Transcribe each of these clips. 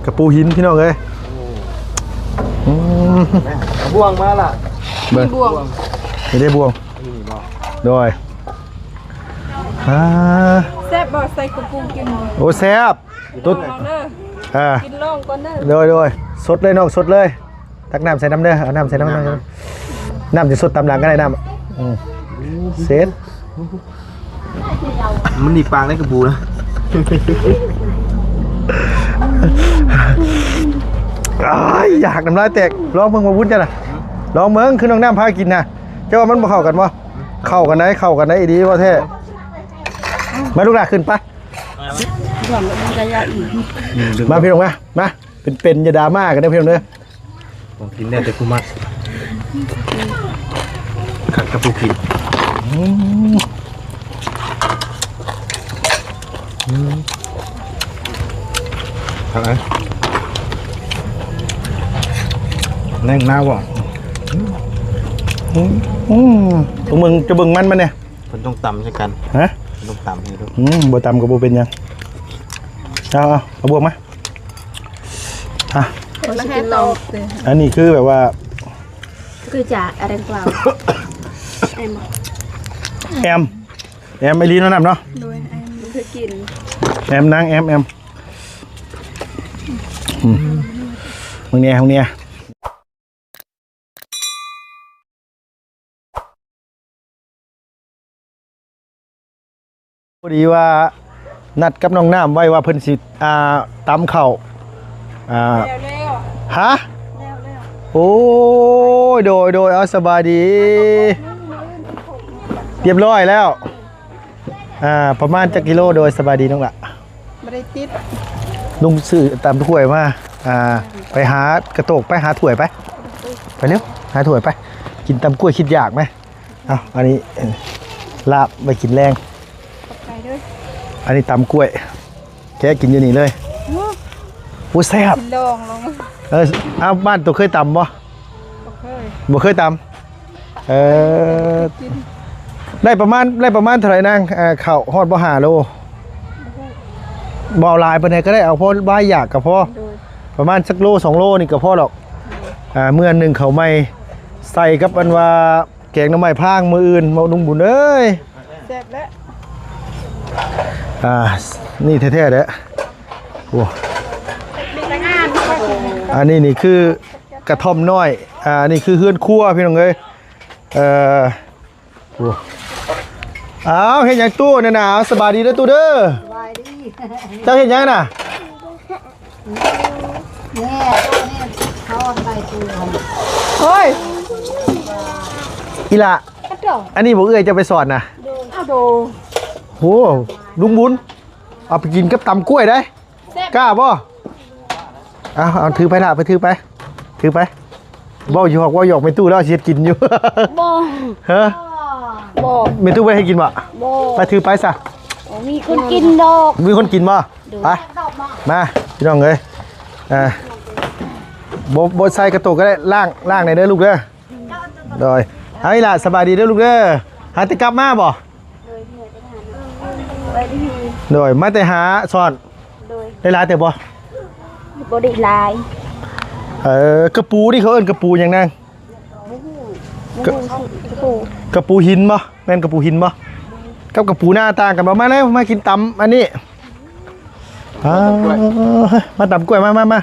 ກະປູຫີນພີ່ນ້ອງເອີຍ. ອືມ ເອົາບ່ວງມາລະ. ເບິ່ງ ມີບ່ວງ ນີ້ເດ້ບ່ວງ. ນີ້ບໍ່? ໂດຍ ອ່າ ແຊບບໍ່? ໃສ່ກະປູກິນບໍ່? ໂອ້ ແຊບ. ຕົວ ລອງເດີ ອ່າ ກິນລອງກ່ອນເດີ. ໂດຍ ໂດຍ ສົດເລີຍນ້ອງ ສົດເລີຍ. ຕັກນ້ຳໃສ່ນຳເດີ ເອົານ້ຳໃສ່ນຳ. ນ້ຳ ນ້ຳ ນ້ຳຈະສົດຕາມຫຼັງກໍໄດ້ນ້ຳ. ອືມ ເສັດ. ມັນໜີບປາກໃນກະປູນະ. ອ້າຍ ຢາກ ນ້ຳລາຍແຕກ. ລອງເບິ່ງວ່າວຸ້ນເຈົ້ານະ ລອງເບິ່ງ ຄືນ້ອງນ້ຳພາກິນນະ. ເຈົ້າວ່າມັນບໍ່ເຂົ້າກັນບໍ່? ເຂົ້າກັນໄດ໋ ເຂົ້າກັນໄດ໋ ອີ່ດີບໍ່ແທ້. ມາລູກຫຼານ ຂຶ້ນໄປ. ມາພີ່ນ້ອງມາ ມາ ເປັນໆ ຢ່າດຣາມາກັນເດີພີ່ນ້ອງເດີ. ຂອງກິນແດ່ແຕ່ກູມັກ ຄັກກັບຜູ້ກິນ. ອືມ ອືມ ຄັກເອີຍ ແນງນາວບໍ່? ອືມ ອືມ ເບິ່ງ ຈະເບິ່ງມັນມັນແດ່. ເພິ່ນຕ້ອງຕຳໃສ່ກັນ. ຮະ? ເພິ່ນຕ້ອງຕຳໃຫ້ດູ. ອືມ ບໍ່ຕຳກໍບໍ່ເປັນຫຍັງ. ເອົາ ເອົາ ເອົາບວກມາ. ອ່ະ ຄົນລະຫ້າຕອບເດ້. ອັນນີ້ຄືແບບວ່າ ຄືຈະອາແດງກວ່າ ແອມ ແອມ ແອມອີ່ຫຼີເນາະນ້ຳເນາະ. ໂດຍ ແອມ ຄືກິນ ແອມນາງແອມ ແອມ. ອືມ ເບິ່ງແດ່ ເບິ່ງແດ່. ພໍດີວ່ານັດກັບນ້ອງນ້ຳໄວ້ວ່າເພິ່ນຊິ ອ່າ ຕຳເຂົ້າ ອ່າ ແລ້ວໆ ຮະ? ແລ້ວໆ ໂອ້ຍ ໂດຍ ໂດຍ ເອົາ ສະບາຍດີ ຮຽບຮ້ອຍແລ້ວ. ອ່າ ປະມານຈັກກິໂລ? ໂດຍ ສະບາຍດີນ້ອງຫຼ້າ. ບໍ່ໄດ້ຕິດ ລຸງຊື້ຕຳຖ້ວຍມາ. ອ່າ ໄປຫາກະໂຕກ ໄປຫາຖ້ວຍໄປ ໄປເລັວ ຫາຖ້ວຍໄປ. ກິນຕຳກ້ວຍຄິດຢາກໄໝ? ເອົາ ອັນນີ້ ເອີ ລາບໄວ້ກິນແລງ. ຂອບໃຈເດີ. ອັນນີ້ຕຳກ້ວຍ ແກະກິນຢູ່ນີ້ເລີຍ. ໂອ້ ໂອ້ ແຊບ ຊິລອງ ລອງ. ເອີ ອ້າວ ບ້ານໂຕເຄີຍຕຳບໍ່? ບໍ່ເຄີຍ ບໍ່ເຄີຍຕຳ. ເອີ ໄດ້ປະມານ ໄດ້ປະມານເທົ່າໃດນາງ? ເອີ ເຂົ້າຮອດບໍ່ ຫ້າໂລ? ບໍ່ເອົາຫຼາຍປານໃດກໍໄດ້ ເອົາພໍບາຍຢາກກໍພໍ. ໂດຍ ປະມານຈັກໂລ ສອງໂລນີ້ກໍພໍດອກ. ໂດຍ ອ່າ ເມື່ອໜຶ້ງເຂົ້າໃໝ່ ໃສ່ກັບອັນວ່າ ແກງໜໍ່ໄມ້ພາງມື້ອື່ນ ເວົ້າລຸງບຸນເອີຍ ແຊບແລ້ວ. ອ່າ ນີ້ແທ້ໆແຫຼະ. ໂອ້ ອັນນີ້ນີ້ຄືກະທ່ອມນ້ອຍ. ອ່າ ນີ້ຄືເຮືອນຄົວພີ່ນ້ອງເອີຍ. ເອີ ໂອ້ ອ້າວ ເຮັດຫຍັງຕູ້ນັ້ນນະ? ສະບາຍດີເດີຕູ້ເດີ. ສະບາຍດີ. ເຈົ້າເຮັດຫຍັງນະ? ແມ່ ໂຕນີ້ເຂົາເອົາໄປປູ. ໂອ້ຍ ອີ່ຫຼ້າ ອັນນີ້ບໍ່ເອື້ອຍເຈົ້າໄປສອນນະ? ໂດຍ ໂດຍ. ໂອ້ ລຸງບຸນ ເອົາໄປກິນກັບຕຳກ້ວຍໄດ໋. ແຊບ ກ້າບໍ່? ເອົາ ເອົາ ຖືໄປລະ ໄປ ຖືໄປ ຖືໄປ. ເວົ້າຫຍອກ ເວົ້າຫຍອກແມ່ຕູ້ລາວຊິເຮັດກິນຢູ່. ບໍ່ ຮະ? ບໍ່ ແມ່ຕູ້ບໍ່ໄດ້ເຮັດກິນບໍ່? ບໍ່ ໄປ ຖືໄປຊະ. ໂອ້ ມີຄົນກິນດອກ ມີຄົນກິນບໍ່? ໂດຍ ໄປ ມາ ພີ່ນ້ອງເອີຍ. ອ່າ ບໍ່ ບໍ່ໃສ່ກະໂຕກກໍໄດ້ ລ້າງ ລ້າງແດ່ເດີລູກເດີ. ໂດຍ ເອົາ ອີ່ຫຼ້າ ສະບາຍດີເດີລູກເດີ. ຫາແຕ່ກັບມາບໍ່? ໂດຍ ມາແຕ່ຫາສອນ. ໂດຍ ໄດ້ຫຼາຍແຕ່ບໍ່? ບໍ່ໄດ້ຫຼາຍ. ເອີ ກະປູນີ້ເຂົາເອີ້ນກະປູຫຍັງນາງ? ກະ ກະປູ ກະປູຫີນບໍ່? ແມ່ນກະປູຫີນບໍ່? ກັບກະປູນາຕ່າງກັນບໍ່? ມາແລ້ວ ມາກິນຕຳອັນນີ້. ອ່າ ມາຕຳກ້ວຍ ມາ ມາ ມາ.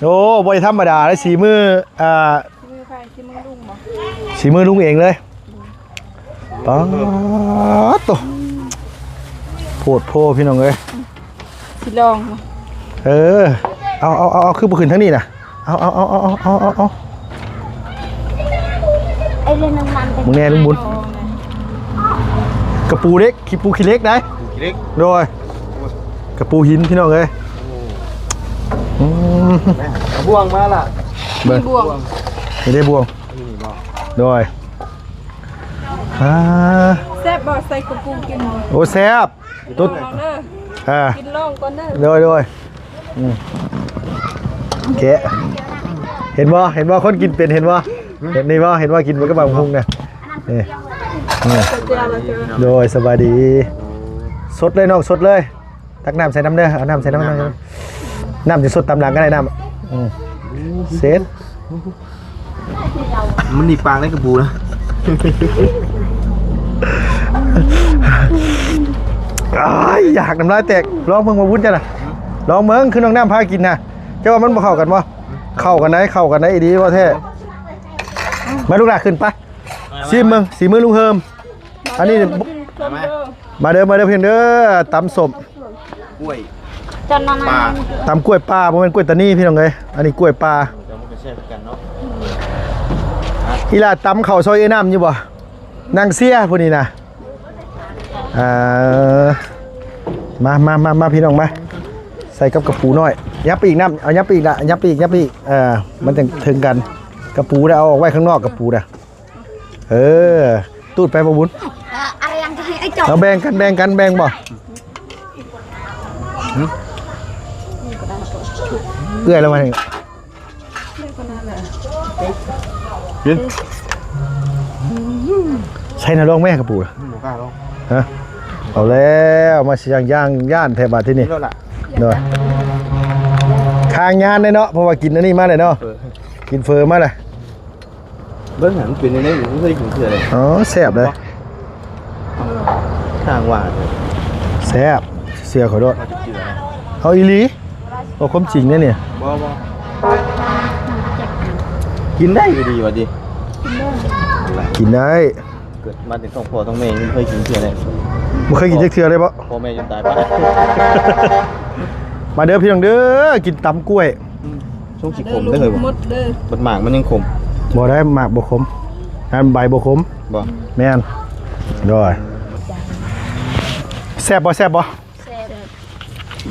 ໂອ້ ບໍ່ໄດ້ທຳມະດາເດ້ ສີມື ອ່າ ສີມືໃຜ? ສີມືລຸງບໍ່? ສີມືລຸງເອງເລີຍ. ປາດໂຕ ໂພດໂພພີ່ນ້ອງເອີຍ. ຊິລອງ. ເອີ ເອົາ ເອົາ ເອົາ ເອົາ ຄືບໍ່ຂຶ້ນທາງນີ້ນະ? ເອົາ ເອົາ ເອົາ ເອົາ ເອົາ ເອົາ ເອົາ. ເອົາເລີຍນ້ຳມັນ ມຶງແນ່ລຸງບຸນ. ກະປູເຫຼັກ ຂີ້ປູຂີ້ເຫຼັກໄດ໋. ຂີ້ເຫຼັກ ໂດຍ. ກະປູຫີນພີ່ນ້ອງເອີຍ. ອືມ ເອົາບ່ວງມາລະ. ເບິ່ງ ມີບ່ວງ ນີ້ເດ້ບ່ວງ. ນີ້ບໍ່? ໂດຍ. ອ່າ ແຊບບໍ່? ໃສ່ກະປູກິນບໍ່? ໂອ້ ແຊບ. ຕຸດ ລອງເດີ ອ່າ ກິນລອງກ່ອນເດີ. ໂດຍ ໂດຍ. ອືມ ແກະ ເຫັນບໍ່ ເຫັນບໍ່ ຄົນກິນເປັນ ເຫັນບໍ່? ເຫັນນີ້ບໍ່? ເຫັນບໍ່? ກິນເປັນກັບບັກຫຸ່ງນະ. ນີ້ ນີ້ ໂດຍ ສະບາຍດີ. ສົດເລີຍນ້ອງ ສົດເລີຍ. ຕັກນ້ຳໃສ່ນຳເດີ ເອົານ້ຳໃສ່ນຳ. ນ້ຳ ນ້ຳ. ນ້ຳຈະສົດຕາມຫຼັງກໍໄດ້ນ້ຳ ອືມ ເສັດ ມັນໜີບປາກໃນກະປູນະ ອ້າຍ ຢາກ ນ້ຳລາຍແຕກ ລອງເບິ່ງວ່າວຸ້ນເຈົ້ານະ ລອງເບິ່ງ ຄືນ້ອງນ້ຳພາກິນນະ ເຈົ້າວ່າມັນບໍ່ເຂົ້າກັນບໍ່? ເຂົ້າກັນໄດ໋ ເຂົ້າກັນໄດ໋ ອີ່ດີບໍ່ແທ້ ມາລູກຫຼານຂຶ້ນໄປ ຊີມເບິ່ງ ສີມືລຸງເຮີມ ອັນນີ້ ມາເດີ ມາເດີເພິ່ນເດີ ຕຳສົ້ມ ກ້ວຍ ປາ ຕຳກ້ວຍປ່າ ບໍ່ແມ່ນກ້ວຍຕານີພີ່ນ້ອງເອີຍ ອັນນີ້ກ້ວຍປ່າ ແຕ່ມັນກໍແຊບຄືກັນເນາະ ອີ່ຫຼ້າຕຳເຂົ້າຊອຍເອື້ອຍນ້ຳຢູ່ບໍ່? ນາງເຊຍຜູ້ນີ້ນະ ເອີ ມາ ມາ ມາ ມາ ພີ່ນ້ອງມາ ໃສ່ກັບກະປູນ້ອຍ ຍັບໄປອີກນ້ຳ ເອົາ ຍັບໄປອີກລະ ຍັບໄປອີກ ຍັບໄປອີກ ເອີ ມັນຈັ່ງເຖິງກັນ ກະປູນະ ເອົາອອກໄວ້ຂ້າງນອກ ກະປູນະ ເອີ ຕູດໄປບໍ່ບຸນ ເອີ ອາ ເອົາແບ່ງກັນ ແບ່ງກັນ ແບ່ງບໍ່? ຫຶ? ເອື້ອຍລະວ່ານີ້ ກິນ ໃສ່ນະ ລອງແມ່ກະປູ ບໍ່ກ້າລອງ ຮະ ເອົາແລ້ວ ມາຊິຍ່າງ ຢ້ານແທ້ບາດທີນີ້ ກິນໂລດລະ ໂດຍ ຄາງຍານເດ້ເນາະ ເພາະວ່າກິນອັນນີ້ມາແລ້ວເນາະ ເຟີ ກິນເຝີມາແລ້ວ ເບິ່ງຫັ້ນເປັນຈັ່ງໃດ ບໍ່ເຄີຍກິນເທື່ອເລີຍ ອໍ ແຊບເດ້ ທາງວ່າ ແຊບ ເຊື່ອຂ້ອຍໂລດ ເອົາອີ່ຫຼີ ເວົ້າຄວາມຈິງເດ້ນີ້ ບໍ່ ບໍ່ ກິນໄດ້ອີ່ຫຼີວ່າຕິ ກິນໄດ້ ເກີດມາແຕ່ທ້ອງພໍ່ທ້ອງແມ່ ຍັງບໍ່ເຄີຍກິນເທື່ອເລີຍ ບໍ່ເຄີຍກິນຈັກເທື່ອເລີຍບໍ່? ພໍ່ແມ່ຈົນຕາຍປະ ມາເດີພີ່ນ້ອງເດີ ກິນຕຳກ້ວຍ ອືມ ຊົງຊິຂົມເດີເຮີຍ ໝົດເດີ ບັດໝາກມັນຍັງຂົມ ບໍ່ໄດ້ ໝາກບໍ່ຂົມ ອັນໃບບໍ່ຂົມ ບໍ່ ແມ່ນ ໂດຍ ແຊບບໍ່ ແຊບບໍ່? ແຊບ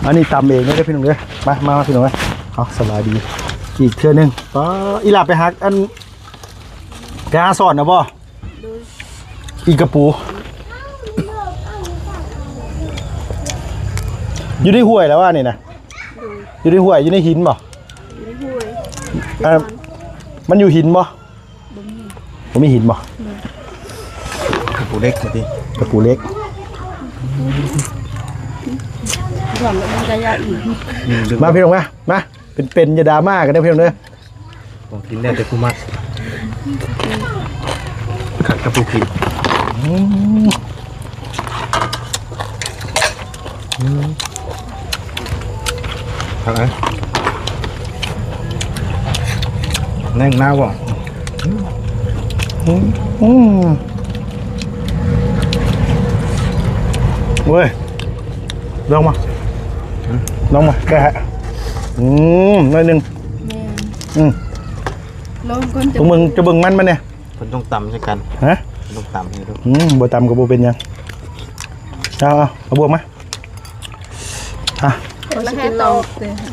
ອັນນີ້ຕຳເອງເດີພີ່ນ້ອງເດີ ມາ ມາ ມາພີ່ນ້ອງເອີຍ ເອົາ ສະບາຍດີ ອີກເທື່ອໜຶ່ງ ປາ ອີ່ຫຼ້າໄປຫາ ອັນ ໄປຫາສອນນະບໍ່? ໂດຍ ອີກະປູ ຢູ່ໃນຫ້ວຍລະວ່ານີ້ນະ ໂດຍ ຢູ່ໃນຫ້ວຍ ຢູ່ໃນຫີນບໍ່? ຢູ່ໃນຫ້ວຍ ອ່າ ມັນຢູ່ຫີນບໍ່? ບໍ່ມີ ບໍ່ມີຫີນບໍ່? ໂດຍ ກະປູເຫຼັກວ່າຕິ ກະປູເຫຼັກ ອືມ ມາພີ່ນ້ອງມາ ມາ ເປັນໆ ຢ່າດຣາມາກັນເດີພີ່ນ້ອງເດີ ຂອງກິນແລ້ວແຕ່ຜູ້ມັກ ຄັກກັບຜູ້ກິນ ອືມ ອືມ ຄັກເອີຍ ແນງນາວບໍ່ ອືມ ອືມ ເວີຍ ລອງມາ ອືມ ລອງມາ ແກະໃຫ້ ອືມ ໜ້ອຍໜຶ່ງ ແມ່ນ ອືມ ລອງກ່ອນ ຈະເບິ່ງ ຈະເບິ່ງມັນມັນແດ່ ເພິ່ນຕ້ອງຕຳໃສ່ກັນ ຮະ ເພິ່ນຕ້ອງຕຳໃຫ້ດູ ອືມ ບໍ່ຕຳກໍບໍ່ເປັນຫຍັງ ເອົາ ເອົາ ເອົາບວກມາ ອ່ະ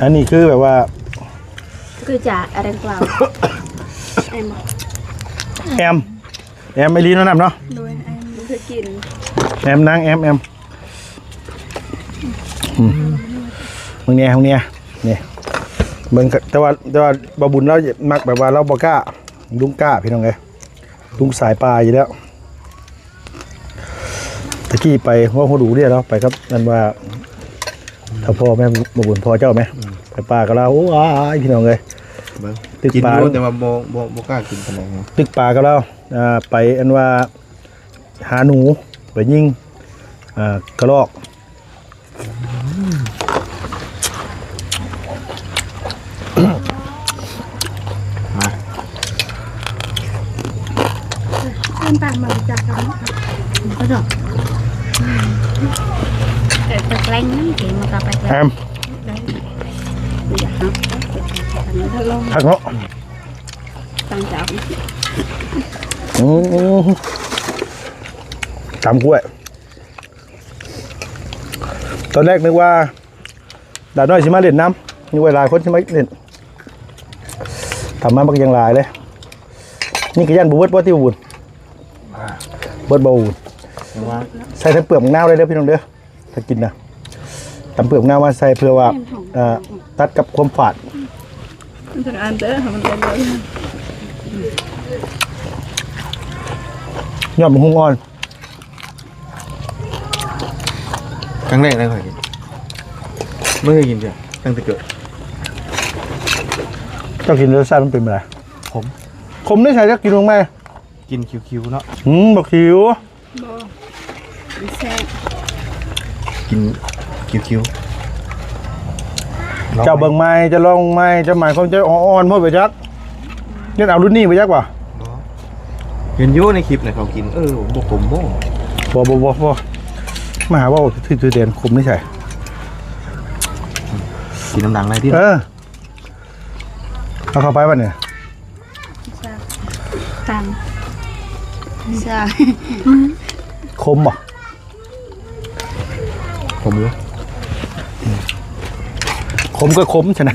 ອັນນີ້ຄືແບບວ່າ ຄືຈະອາແດງກວາວ ແອມ ແອມ ແອມອີ່ຫຼີເນາະ ນ້ຳເນາະ ໂດຍ ແອມ ເຄີຍກິນ ແອມນາງແອມ ແອມ ອືມ ເບິ່ງແດ່ ເບິ່ງແດ່ ນີ້ ເບິ່ງ ແຕ່ວ່າ ແຕ່ວ່າບ່າວບຸນລາວມັກແບບວ່າລາວບໍ່ກ້າ ລຸງກ້າ ພີ່ນ້ອງເອີຍ ລຸງສາຍປ່າຢູ່ແລ້ວ ຕະກີ້ໄປເວົ້າຮູ້ດູເດ້ເນາະ ໄປກັບອັນວ່າ ຖ້າພໍ່ແມ່ ບໍ່ບຸນພໍ່ເຈົ້າແມ່ ອືມ ໄປປ່າກັບລາວ ໂອ້ຍ ພີ່ນ້ອງເອີຍ ເບິ່ງ ຕຶກປາ ກິນຢູ່ ແຕ່ວ່າບໍ່ ບໍ່ ບໍ່ກ້າກິນປານໃດ ຕຶກປາກັບລາວ ອ່າ ໄປອັນວ່າ ຫາໜູ ໄປຍິງ ອ່າ ກະລອກ ມາ ເອີ້ນປາກມາຮູ້ຈັກກັນເນາະ ກະດອກ ແຕ່ໄປແກລ້ງນັ້ນເອງ ມັນກໍໄປແກລ້ງ ແອມ ໄດ້ ຢາກຮັບ ຄັກເນາະ ຕັ້ງໃຈ ອືມ ຕຳກ້ວຍ ຕອນແລກນຶກວ່າຫຼານນ້ອຍຊິມາຫຼິ້ນນຳ ນຶກວ່າຫຼາຍຄົນຊິມາຫຼິ້ນ ຕຳມາບັກຢ່າງຫຼາຍເລີຍ ນີ້ກໍຢ້ານບໍ່ເບິດບໍ່ຕິ ບຸນ ເບິດບໍ່ບຸນ ຍັງວ່າ ໃສ່ທັງເປືອກໝາກນາວເລີຍເດີພີ່ນ້ອງເດີ ຖ້າກິນນະ ຕຳເປືອກໝາກນາວມາໃສ່ເພື່ອວ່າ ເອີ ຕັດກັບຄວາມຝາດ ມັນຕ້ອງອ່ານເດີ ໃຫ້ມັນເປັນ ຍອດບັກຫຸ່ງອ່ອນ ຄັ້ງແລກນະຂ້ອຍກິນ ບໍ່ເຄີຍກິນເທື່ອ ຕັ້ງແຕ່ເກີດ ເຈົ້າກິນລົດຊາດມັນເປັນແບບໃດ? ຂົມ. ຂົມນີ້ໃສ່ຈັກກິນລົງໄໝ? ກິນຂິວໆເນາະ. ອືມ ບໍ່ຂິວ. ບໍ່ ມັນແຊບ. ກິນຂິວໆ. ເຈົ້າເບິ່ງໃໝ່ ເຈົ້າລອງໃໝ່ ເຈົ້າໝາຍຄວາມເຈົ້າອ່ອນໆ ໂພດໄປຈັກ. ຍັງເອົາລຸ້ນນີ້ໄປຈັກວະ? ບໍ່ ເຫັນຢູ່ໃນຄລິບນະ ເຂົາກິນ. ເອີ ບໍ່ຂົມບໍ່? ບໍ່ ບໍ່ ບໍ່ ບໍ່. ມາຫາເວົ້າຖືກແດນ ຂົມນີ້ໃສ່. ກິນນ້ຳດັງໄດ້ຕິ. ເອີ. ເອົາເຂົ້າໄປບັດນີ້. ຕຳ ຊາ ຂົມບໍ່? ຂົມຢູ່. ຂົມກໍຂົມຊັ້ນນະ.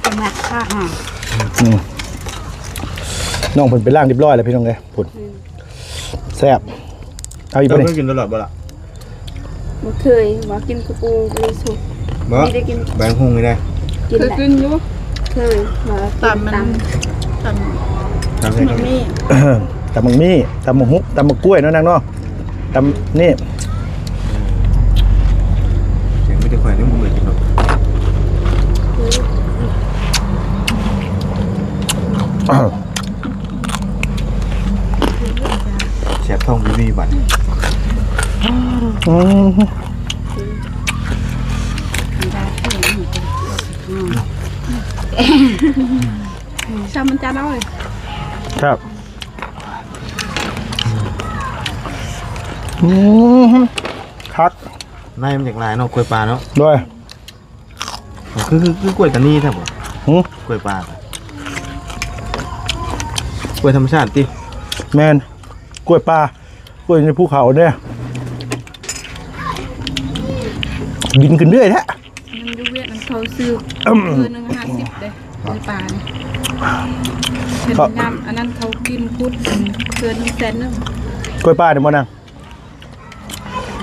ກໍມັກຄັກ. ອືມ ນ້ອງເພິ່ນໄປລ້າງຮຽບຮ້ອຍແລ້ວພີ່ນ້ອງເອີຍ. ພຸ້ນ ອືມ ແຊບ. ເອົາອີກບໍ່ນີ້? ເຈົ້າເຄີຍກິນຕະຫຼອດບໍ່ລະ? ບໍ່ເຄີຍ. ບໍ່ກິນກະປູກະລິສຸກ. ບໍ່ ມີແຕ່ກິນໃບຫຸ່ງນີ້ແຫຼະ. ກິນ ເຄີຍກິນຢູ່. ເຄີຍ. ຕຳມັນ ຕຳ ຕຳໃສ່ ຕຳໝາກມີ້ ຕຳໝາກມີ້ ຕຳໝາກຫຸ່ງ ຕຳໝາກກ້ວຍເນາະນາງເນາະ. ຕຳນີ້ ສຽງມີແຕ່ຂ້ອຍນີ້ບໍ່ເໝື່ອຍກິນເນາະ. ແສບທ້ອງວີໆ ບາດນີ້. ອືມ ຊ້ຳມັນຈານເອົາເລີຍ. ຄັບ. ອືມ ຄັກ. ໃນມັນຢາກຫຼາຍເນາະ ກ້ວຍປ່າເນາະ. ໂດຍ. ຄື ຄື ຄືກ້ວຍຕານີແທ້ບໍ່? ຫື? ກ້ວຍປ່າ ກ້ວຍທຳມະຊາດຕິ? ແມ່ນ ກ້ວຍປ່າ ກ້ວຍໃນພູເຂົາເດ້. ບິນຂຶ້ນເລື້ອຍແທ້. ມັນຢູ່ຫວຽດນາມ ເຂົາຊື້ ອືມ ຄືໜຶ່ງຫ້າສິບເດ້ ກ້ວຍປ່ານີ້. ເພິ່ນ ເຂົາ ງາມ ອັນນັ້ນເຂົາກິນ ຂຸດ ຄືໜຶ່ງແສນໜຶ່ງ. ກ້ວຍປ່ານີ້ບໍ່ນາງ?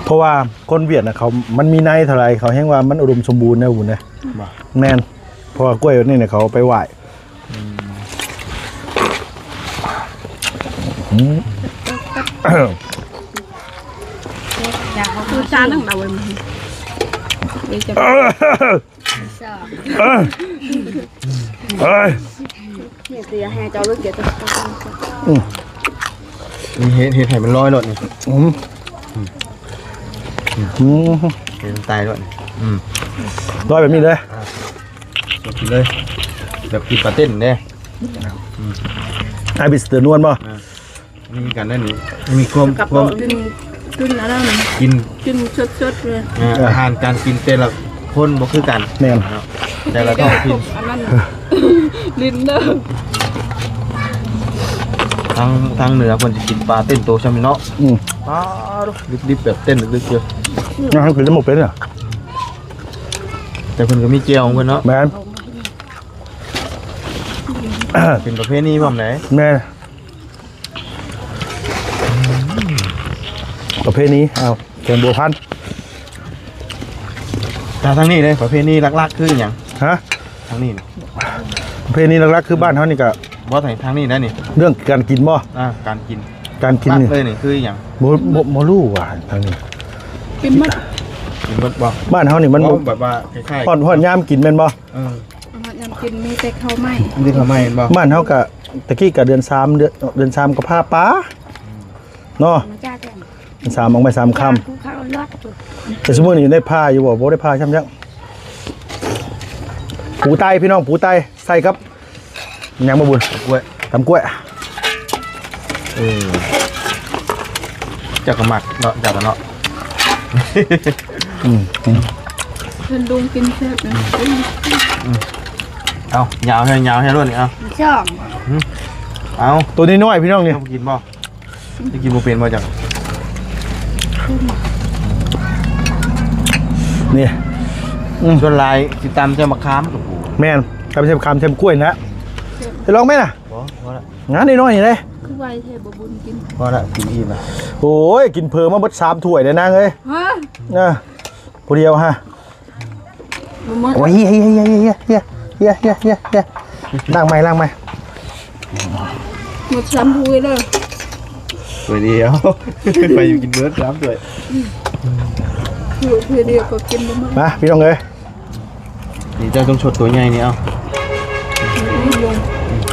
ເພາະວ່າຄົນຫວຽດນະ ເຂົາ ມັນມີໃນເທົ່າໃດ ເຂົາແຮ່ງວ່າມັນອຸດົມສົມບູນແນວພຸ້ນເດ້. ບໍ່ ແມ່ນ ເພາະວ່າກ້ວຍແບບນີ້ນະ ເຂົາເອົາໄປໄຫວ້. ອືມ ອືມ ຢາກເອົາ ຄືຈານໜຶ່ງເອົາໄວ້ມື້ນີ້ ເອີ ເອີ ເອີ. ນີ້ຊິໃຫ້ເຈົ້າເລີກເກັບ. ອືມ ນີ້ເຮັດ ເຮັດໃຫ້ມັນລອຍໂລດນີ້. ອືມ ອືມ ອືມ ເຮັດໃຫ້ມັນຕາຍໂລດນີ້. ອືມ ລອຍແບບນີ້ເລີຍ. ອ່າ ກິນເລີຍ ແບບກິນປາເຕັ້ນເດ້. ອືມ ອ້າຍບິດສະເຕີນວນບໍ່? ອ່າ ມີກັນໄດ້ນີ້ ມີຄວາມ ຄວາມ ກິນ ກິນອັນນັ້ນ ກິນ ກິນສົດໆເລີຍ. ອ່າ ອາຫານການກິນແຕ່ລະຄົນບໍ່ຄືກັນ. ແມ່ນ ເນາະ ແຕ່ລະທ້ອງຖິ່ນ ອັນນັ້ນ ລິນເດີ. ທາງ ທາງເໜືອເພິ່ນຊິກິນປາເຕັ້ນໂຕຊ່ຳນີ້ເນາະ. ອືມ ປາດິບໆ ແບບເຕັ້ນດຶກໆເລີຍ. ນະ ເຮົາກິນບໍ່ເປັນນະ ແຕ່ເພິ່ນກໍມີແຈ່ວຂອງເພິ່ນເນາະ. ແມ່ນ ເປັນປະເພນີພ້ອມໃດ໋. ແມ່ນ. ປະເພນີ ເອົາ ແກງບົວພັນ. ແຕ່ທາງນີ້ເດ້ ປະເພນີຫຼັກໆຄືຫຍັງ? ຮະ? ທາງນີ້ນີ້ ປະເພນີຫຼັກໆຄືບ້ານເຮົານີ້ກະ ບໍ່ ທາງນີ້ນະນີ້ ເລື່ອງການກິນບໍ່? ອ່າ ການກິນ ການກິນນີ້ ຫຼັກໆເລີຍນີ້ຄືຫຍັງ? ບໍ່ ບໍ່ ບໍ່ຮູ້ວ່າທາງນີ້ ກິນໝົດ ກິນໝົດບໍ່? ບ້ານເຮົານີ້ມັນບໍ່ ແບບວ່າຄ້າຍໆ ຮອດ ຮອດຍາມກິນແມ່ນບໍ່? ເອີ ຮອດຍາມກິນມີແຕ່ເຂົ້າໃໝ່ ມີແຕ່ເຂົ້າໃໝ່ແມ່ນບໍ່? ບ້ານເຮົາກະ ຕະກີ້ກະເດືອນສາມ ເດືອນ ເດືອນສາມກະພາປາ ເນາະ ເດືອນສາມອອກໄມ້ສາມຄຳ. ແຕ່ຊຸມື້ນີ້ໄດ້ພາຢູ່ບໍ່? ບໍ່ໄດ້ພາຊ້ຳຈັກ. ປູໄຕພີ່ນ້ອງ ປູໄຕໃສ່ກັບຫຍັງບໍ່ບຸນ? ກ້ວຍ ຕຳກ້ວຍ. ເອີ ເຈົ້າກໍມັກເນາະ ເຈົ້າກໍເນາະ. ອືມ ອືມ ເພິ່ນລຸງກິນແຊບນະ. ອືມ ເອົາ ຍາວແຮງ ຍາວແຮງໂລດນີ້ ເອົາ ສອງ ເອົາ ໂຕນ້ອຍໆ ພີ່ນ້ອງນີ້ ເຈົ້າກິນບໍ່? ຈະກິນບໍ່ເປັນບໍ່ຈັກ ນີ້ ອືມ ສ່ວນຫຼາຍຊິຕຳໃສ່ໝາກຂາມ. ແມ່ນ ຕຳໃສ່ໝາກຂາມ ໃສ່ໝາກກ້ວຍນະ. ໄປລອງໄໝນະ? ບໍ່ ພໍລະ ງານນ້ອຍໆນີ້ເດ້. ຄືໄວແທ້ບໍ່ບຸນກິນ ພໍລະ ກິນອີ່ມລະ. ໂອ້ຍ ກິນເຜີມາເບິດສາມຖ້ວຍເດ້ນາງເອີຍ. ຮະ? ເອີ ຜູ້ດຽວຮະ. ບໍ່ໝົດ ໂອ້ຍ ເຮຍ ເຮຍ ລ້າງໃໝ່ ລ້າງໃໝ່. ໝົດສາມຖ້ວຍເດີ ຖ້ວຍດຽວ ໄປຢູ່ກິນເບິດສາມຖ້ວຍ. ຖ້ວຍ ຖ້ວຍດຽວກໍກິນບໍ່ໝົດ. ມາ ພີ່ນ້ອງເອີຍ ນີ້ເຈົ້າຕ້ອງຊົດຕົວໃຫຍ່ນີ້ ເອົາ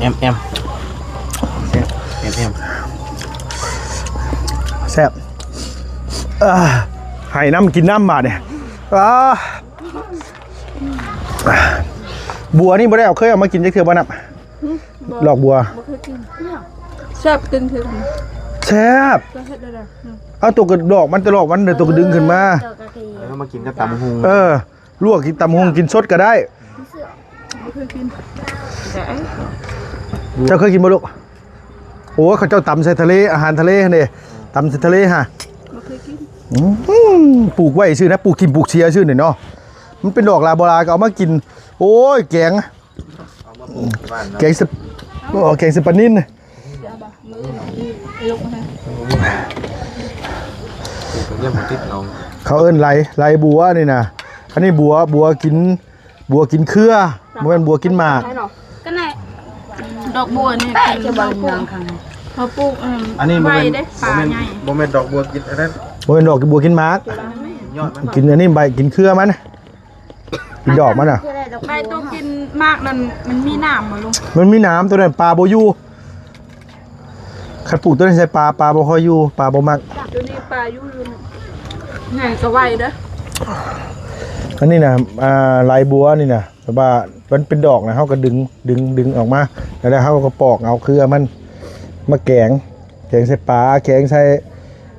ແອມ ແອມ ແຊບ ແອມ ແອມ ແຊບ ອ່າ ໃຫ້ນ້ຳກິນນ້ຳບາດນີ້ ອ່າ ບົວນີ້ບໍ່ໄດ້ເອົາ ເຄີຍເອົາມາກິນຈັກເທື່ອບໍ່? ນຳ ຫືມ ບໍ່ ດອກບົວ ບໍ່ເຄີຍກິນ ແຊບ ກິນຄືກັນ ແຊບ ກໍເຮັດໄດ້ ອືມ ເອົາຕົວກະດອກມັນ ຕະຫຼອກມັນ ຕົວກະດຶງຂຶ້ນມາ ເອີ ເອົາມາກິນກັບຕຳບັກຫຸ່ງ ເອີ ລວກກິນຕຳບັກຫຸ່ງ ກິນສົດກໍໄດ້ ບໍ່ເຄີຍກິນ ເຈົ້າເຄີຍກິນບໍ່ລູກ? ໂອ້ຍ ເຂົາເຈົ້າຕຳໃສ່ທະເລ ອາຫານທະເລຫັ້ນເດ້ ຕຳໃສ່ທະເລຫະ ບໍ່ເຄີຍກິນ ອືມ ປູກໄວ້ຊື່ນະ ປູກຖິ້ມປູກເສຍຊື່ນີ້ເນາະ ມັນເປັນດອກຫຼາຍບໍ່ຫຼາຍກໍເອົາມາກິນ ໂອ້ຍ ແກງ ເອົາມາປູກບ້ານເນາະ ແກງສະ ໂອ້ ແກງສະປານິນ ເຂົາເອີ້ນໄລ ໄລບົວນີ້ນະ ອັນນີ້ບົວ ບົວກິນ ບົວກິນເຄືອ ບໍ່ແມ່ນບົວກິນໝາກ ກໍໄດ້ ດອກບົວນີ້ ເຂົາປູກ ອັນນີ້ບໍ່ແມ່ນ ໄວເດ້ ບໍ່ແມ່ນ ບໍ່ແມ່ນດອກບົວກິນອັນນັ້ນ ບໍ່ແມ່ນດອກບົວກິນໝາກ ຍອດມັນ ກິນອັນນີ້ໃບ ກິນເຄືອມັນ ກິນດອກມັນນະ ໃບໂຕກິນໝາກນັ້ນ ມັນມີໜາມບໍ່ລຸງ? ມັນມີໜາມ ໂຕນັ້ນປາບໍ່ຢູ່ ຄັນປູກໂຕນັ້ນໃສ່ປາ ປາບໍ່ຄ່ອຍຢູ່ ປາບໍ່ມັກ ໂຕນີ້ປາຢູ່ ໃຫຍ່ກໍໄວເດີ ອັນນີ້ນະ ອ່າ ໄລບົວນີ້ນະ ແບບວ່າມັນເປັນດອກນະ ເຮົາກໍດຶງ ດຶງ ດຶງອອກມາ ແລ້ວເຮົາກໍປອກເອົາເຄືອມັນມາແກງ ແກງໃສ່ປາ ແກງໃສ່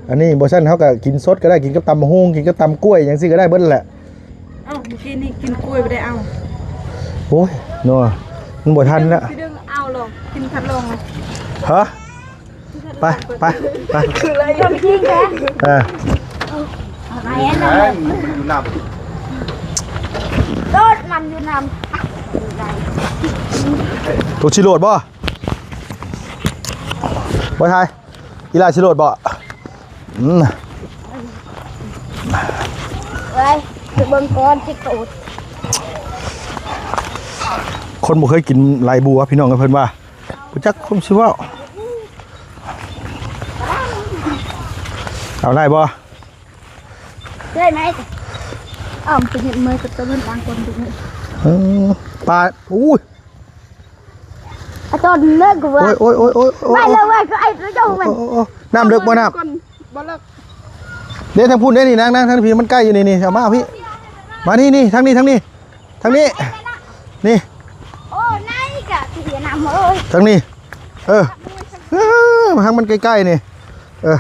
ອັນນີ້ ບໍ່ຊັ້ນເຮົາກໍກິນສົດກໍໄດ້ ກິນກັບຕຳບັກຫຸ່ງ ກິນກັບຕຳກ້ວຍຫຍັງຊີ້ກໍໄດ້ເບິດແຫຼະ. ເອົ້າ ມື້ກີ້ນີ້ກິນກ້ວຍບໍ່ໄດ້ເອົາ. ໂອ້ຍເນາະ ມັນບໍ່ທັນລະ. ຊິດຶງເອົາລອງ ກິນພັດລອງລະ. ຮະ? ໄປ ໄປ ໄປ ຄືໄລ ເອີ ໄປແລ້ວ ມັນຢູ່ນ້ຳ ໂດດມັນຢູ່ນ້ຳ. ໂຕຊິໂລດບໍ່? ບໍ່ຖ່າຍ ອີຫຼ້າຊິໂລດບໍ່? ອືມ ໄປ ໄປເບິ່ງກ່ອນຊິໂຕດ. ຄົນບໍ່ເຄີຍກິນໄລບົວ ພີ່ນ້ອງເອີຍ ເພິ່ນວ່າ ບໍ່ຈັກຄວາມຊິເວົ້າ. ເອົາໄດ້ບໍ່? ໄດ້ໄໝ? ອ້າວ ໄປເຮັດເມື່ອຍກັບຕະເວັນຕ່າງຄົນທຸກມື້. ເອີ ປາ ໂອ້ຍ ອາຈອນເລີກກວ່າ. ໂອ້ຍ ໂອ້ຍ ໂອ້ຍ ໂອ້ຍ ໄປເລີຍເວີຍ ກໍໄອ້ເຈົ້າແມ່ນ. ໂອ້ຍ ໂອ້ຍ ໂອ້ຍ ນ້ຳເລິກບໍ່? ນ້ຳ ບໍ່ເລິກ. ເດ້ ທາງພຸ້ນເດ້ນີ້ ນາງ ນາງ ທາງພີ້ ມັນໃກ້ຢູ່ນີ້ ນີ້ ເອົາມາເອົາພີ້ ມານີ້ ນີ້ ທາງນີ້ ທາງນີ້ ທາງນີ້ ນີ້ ໂອ້ ນາຍກະຊິເສຍນ້ຳເອີຍ ທາງນີ້ ເອີ ເອີ ທາງມັນໃກ້ໆນີ້ ເອີ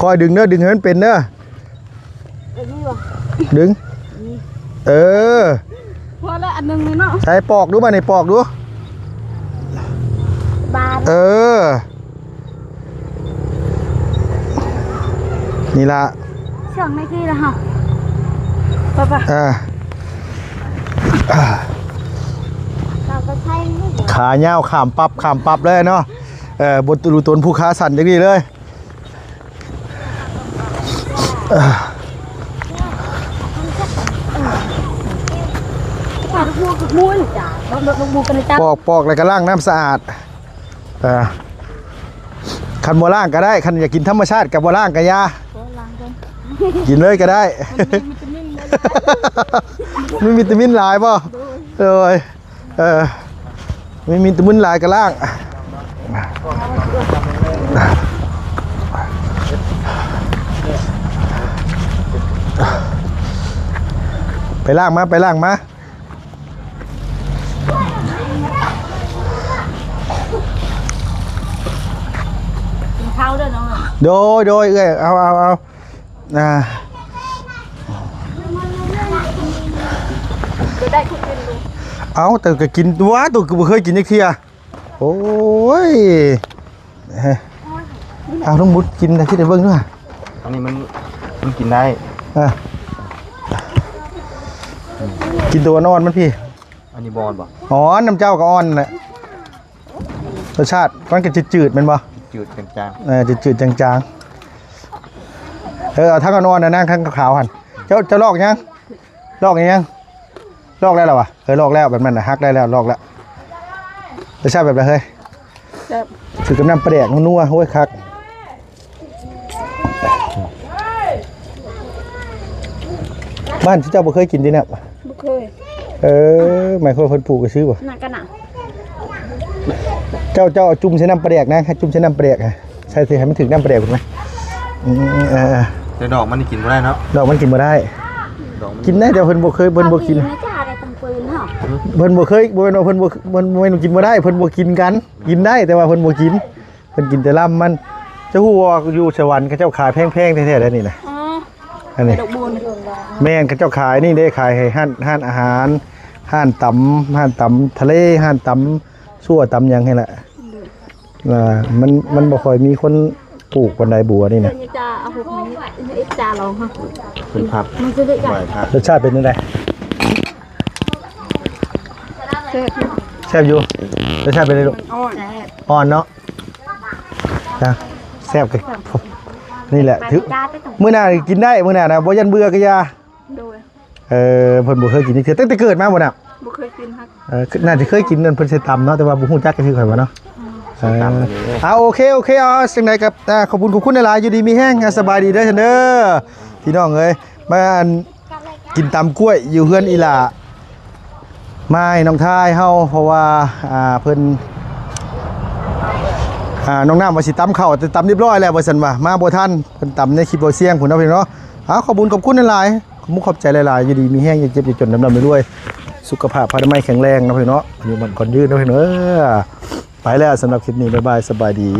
ຄອຍດຶງເດີ ດຶງໃຫ້ມັນເປັນເດີ ດຶງ ເອີ ພໍແລ້ວອັນໜຶ່ງນີ້ເນາະ ໃສ່ປອກດູ ບາດນີ້ປອກດູ ບາດ ເອີ. ນີ້ລະ ສອງນາທີລະເຮົາ ໄປໆ ເອີ ຂາຍາວຂ້າມປັບ ຂ້າມປັບເລີຍເນາະ ເອີ ບໍ່ຮູ້ຕົນຜູ້ຂາສັ້ນຈັກນີ້ເລີຍ ເອີ ປອກ ປອກແລ້ວກໍລ້າງນ້ຳສະອາດ. ເອີ ຄັນບໍ່ລ້າງກໍໄດ້ ຄັນຢາກກິນທຳມະຊາດກໍບໍ່ລ້າງກໍຢ່າ ບໍ່ລ້າງກ່ອນ ກິນເລີຍກໍໄດ້ ມັນມີວິຕາມິນຫຼາຍ ມີວິຕາມິນຫຼາຍບໍ່? ໂດຍ ໂດຍ ເອີ ມີ ມີວິຕາມິນຫຼາຍກໍລ້າງ ໄປລ້າງມາ ໄປລ້າງມາ. ກິນເຂົ້າເດີນ້ອງ. ໂດຍ ໂດຍ ເອື້ອຍ ເອົາ ເອົາ ເອົາ ອ່າ ບໍ່ໄດ້ຄືກິນລູກ ເອົາ ແຕ່ກໍກິນຕົວະ ໂຕກໍບໍ່ເຄີຍກິນຈັກເທື່ອ. ໂອ້ຍ ເອີ ເອົາ ນ້ອງບຸດກິນ ຄິດໃຫ້ເບິ່ງດູ. ອັນນີ້ມັນ ມັນກິນໄດ້ ເອີ ກິນຕົວອ່ອນໆມັນພີ້. ອັນນີ້ບໍ່ອ່ອນບໍ່? ອ່ອນ ນ້ຳເຈົ້າກໍອ່ອນແຫຼະ. ລົດຊາດມັນກໍຈືດໆແມ່ນບໍ່? ຈືດໆຈາງໆ ເອີ ຈືດໆຈາງໆ. ເອີ ເອົາທັງອ່ອນໆນະນາງ ທັງຂາວຫັ້ນ. ເຈົ້າ ເຈົ້າລອກຍັງ? ລອກຍັງ? ລອກໄດ້ແລ້ວຫວາ? ເອີ ລອກແລ້ວ ແບບນັ້ນນະ ຫັກໄດ້ແລ້ວ ລອກແລ້ວ. ລົດຊາດແບບໃດເຮີ້ຍ? ແຊບ ຖືກກັບນ້ຳປາແດກນົວໆ. ໂອ້ຍ ຄັກ. ບ້ານເຈົ້າບໍ່ເຄີຍກິນຕິນະ? ບໍ່ເຄີຍ. ເອີ ໝາຍຄວາມວ່າເພິ່ນປູກຊື່ໆບໍ່? ນັ້ນກໍນະ. ເຈົ້າ ເຈົ້າເອົາຈຸ່ມໃສ່ນ້ຳປາແດກນະ ໃຫ້ຈຸ່ມໃສ່ນ້ຳປາແດກ ໃສ່ໃຫ້ມັນຖືກນ້ຳປາແດກພຸ້ນນະ. ອືມ ເອີ ແຕ່ດອກມັນນີ້ກິນບໍ່ໄດ້ເນາະ? ດອກມັນກິນບໍ່ໄດ້. ດອກມັນ ກິນໄດ້ ແຕ່ເພິ່ນບໍ່ເຄີຍ ເພິ່ນບໍ່ກິນ. ເພິ່ນບໍ່ເຄີຍ ບໍ່ແມ່ນວ່າເພິ່ນບໍ່ ເພິ່ນບໍ່ກິນບໍ່ໄດ້ ເພິ່ນບໍ່ກິນກັນ. ກິນໄດ້ ແຕ່ວ່າເພິ່ນບໍ່ກິນ. ເພິ່ນກິນແຕ່ລຳມັນ. ເຈົ້າຮູ້ວ່າຢູ່ສະຫວັນເຂົາເຈົ້າຂາຍແພງໆແທ້ໆແລ້ວນີ້ນະ. ອໍ ອັນນີ້ ດອກບູນ. ແມ່ນ ເຂົາເຈົ້າຂາຍນີ້ເດ້ ຂາຍໃຫ້ຮ້ານ ຮ້ານອາຫານ ຮ້ານຕຳ ຮ້ານຕຳທະເລ ຮ້ານຕຳຊົ່ວຕຳຫຍັງຫັ້ນແຫຼະ. ອືມ ວ່າມັນ ມັນບໍ່ຄ່ອຍມີຄົນປູກປານໃດບົວນີ້ນະ. ເພິ່ນຈະເອົາພວກນີ້ ເຮັດຈາລອງເຮົາ ເປັນຜັກ ມັນຈະໄດ້ ໄຫວ້ພະ. ລົດຊາດເປັນຈັ່ງໃດ? ແຊບຢູ່ ແຊບຢູ່. ລົດຊາດເປັນໃດລູກ? ອ່ອນ ອ່ອນເນາະ. ນະ ແຊບຄື ນີ້ແຫຼະ ຖື ມື້ໜ້າກິນໄດ້ ມື້ໜ້ານະ ບໍ່ຢ້ານເບື່ອກໍຢ່າ. ໂດຍ ເອີ ເພິ່ນບໍ່ເຄີຍກິນຈັກເທື່ອ ຕັ້ງແຕ່ເກີດມາບໍ່ນະ? ບໍ່ເຄີຍກິນຄັກ. ເອີ ໜ້າຈະເຄີຍກິນ ເພິ່ນໃສ່ຕຳເນາະ ແຕ່ວ່າບໍ່ຮູ້ຈັກຄືກັນວ່າເນາະ. ອືມ ເອີ ເອົາ ໂອເຄ ໂອເຄ ເອົາ ຈັ່ງໃດກໍ ອ່າ ຂອບຄຸນ ຂອບຄຸນຫຼາຍໆ ຢູ່ດີມີແຮງ ອ່າ ສະບາຍດີເດີ ເດີ ພີ່ນ້ອງເອີຍ. ມາ ອັນ ກິນຕຳກ້ວຍຢູ່ເຮືອນອີ່ຫຼ້າ ມາໃຫ້ນ້ອງທາຍເຮົາ ເພາະວ່າ ອ່າ ເພິ່ນ ອ່າ ນ້ອງນ້ຳວ່າຊິຕຳເຂົ້າ ແຕ່ຕຳຮຽບຮ້ອຍແລ້ວວ່າຊັ້ນວ່າ ມາບໍ່ທັນ. ເພິ່ນຕຳໃນຄລິບເບົາຊຽງພຸ້ນເນາະ ພີ່ນ້ອງເນາະ. ເອົາ ຂອບຄຸນ ຂອບຄຸນຫຼາຍໆ. ຂອບມຸກຂອບໃຈຫຼາຍໆ ຢູ່ດີມີແຮງ ຢ່າເຈັບຢ່າຈົນ ລ່ຳໆລວຍໆ ສຸຂະພາບອະນາໄມແຂງແຮງເນາະພີ່ເນາະ ອາຍຸໝັ້ນຂວັນຍືນເນາະພີ່ເນາະ. ໄປແລ້ວ ສຳລັບຄລິບນີ້ ບາຍບາຍ ສະບາຍດີ.